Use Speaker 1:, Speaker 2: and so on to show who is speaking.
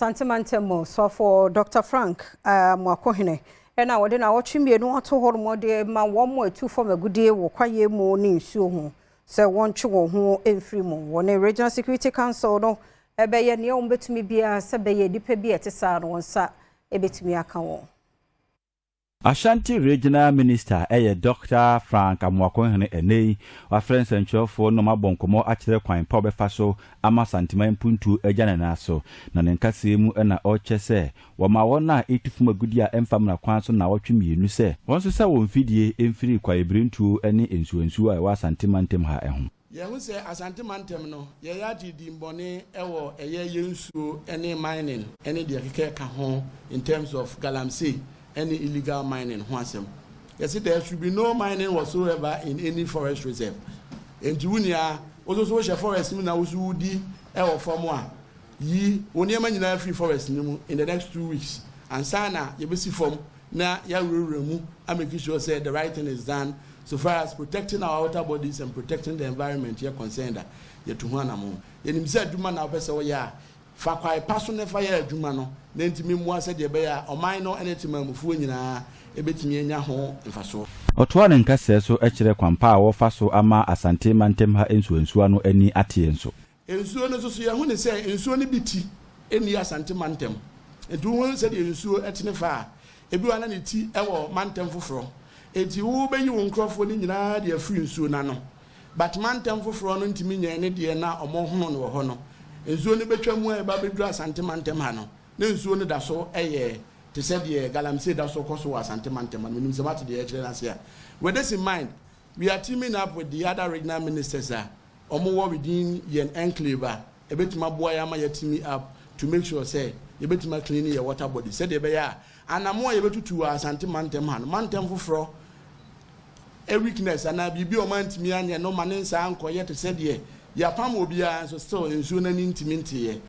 Speaker 1: Asante Mantam mu soafoɔ Dr. Frank Amoakohene ɛna wɔde nnawɔtwe 2 ato hɔ nom de ma wɔn mo atu fam agudie wɔ kwaeɛ mu ne nsuo ho sɛ wɔntwe wɔn ho mfiri mu. Wɔne Regional Security Council no ɛbɛyɛ nea wɔn bɛtumi biara sɛ bɛyɛ nipa bi a ɛte saa no wɔn nsa ɛbɛtumi aka wɔn.
Speaker 2: Ashanti Regional Minister ɛyɛ Dr. Frank Amoakohene ɛnɛ yi wafrɛ nsɛntwerɛfoɔ no abɔ nkɔmmɔ akyerɛ kwan pa ɔbɛfa so ama Asanteman mpuntuo agya ne nan so. Na ne nkaseɛ mu ɛna ɔrekyɛ sɛ wɔma wɔn a ɛtu fam agudi a ɛmfa mmara kwan so nnawɔtwe 2 sɛ wɔn nso sɛ wɔn mfidie mfiri kwaebirentuo ne nsuonsuo a ɛwɔ Asante mantam ha ɛho.
Speaker 3: Yɛho sɛ Asante mantam no yɛyɛ agye di mbɔne ɛwɔ ɛyɛ yɛn nsuo ne mining ne deɛ keka ka ho in terms of galamsey ne illegal mining ho asɛm. Yɛsi there should be no mining whatsoever in any forest reserve. Nti wo nua wo nso wohyɛ forest mu na wo nso wodi ɛwɔ fam a, yi wo nneɛma nyinaa firi forest no mu in the next 2 weeks ansa na yɛbɛsi fam na yɛawurawura mu a make sure sɛ the right thing is done so far as protecting our water bodies and protecting the environment yɛ concerned a yɛtu ho anamo. Yɛnim sɛ adwuma na wopɛ sɛ woyɛ a, fa kwae pa so ne fa yɛ adwuma no na ntumi mmoa sɛdeɛ ɛbɛyɛ a ɔman no ne temamufoɔ nyinaa ɛbɛtumi anya ho mfasoɔ.
Speaker 2: Ɔtoa ne nkasɛɛ so kyerɛ kwan pa a wɔfa so ama Asante mantam ha nsuansuo no ani ateɛ nso.
Speaker 3: Nsuo no nso so, yɛho ne sɛ nsuo no bi ti ɛnni Asante mantam, nti wohu sɛdeɛ nsuo ɛtene fa a, ebi wɔ na ne ti ɛwɔ mantam foforɔ, nti wobɛyi wo nkurɔfoɔ no nyinaa de afiri nsuo n'ano, but mantam foforɔ no ntumi nyɛ ne deɛ na ɔmo hono no wɔ hɔ no. Nsuo no bɛtwa mu a ɛba bɛduru Asante mantam ha no, na nsuo no da so ɛyɛ te sɛ deɛ galamsey da so kɔ so wɔ Asante mantam ha no. Menim sɛ mate deɛ ɛkyerɛ no ase a, with this in mind, we are teaming up with the other regional ministers a ɔmo wɔ within yɛn enclave a ɛbɛtumi aboa yɛn ama yɛ team up to make sure sɛ yɛbɛtumi a clean yɛ water body, sɛdeɛ ɛbɛyɛ a anamo a yɛbɛtutu wɔ Asante mantam ha no, mantam foforɔ a weakness anaa biribi a ɔma ntumi anyɛ no ma ne nsa nkɔyɛ te sɛ deɛ yɛapam obiara nso still nsuo n'ani ntumi nteeɛ.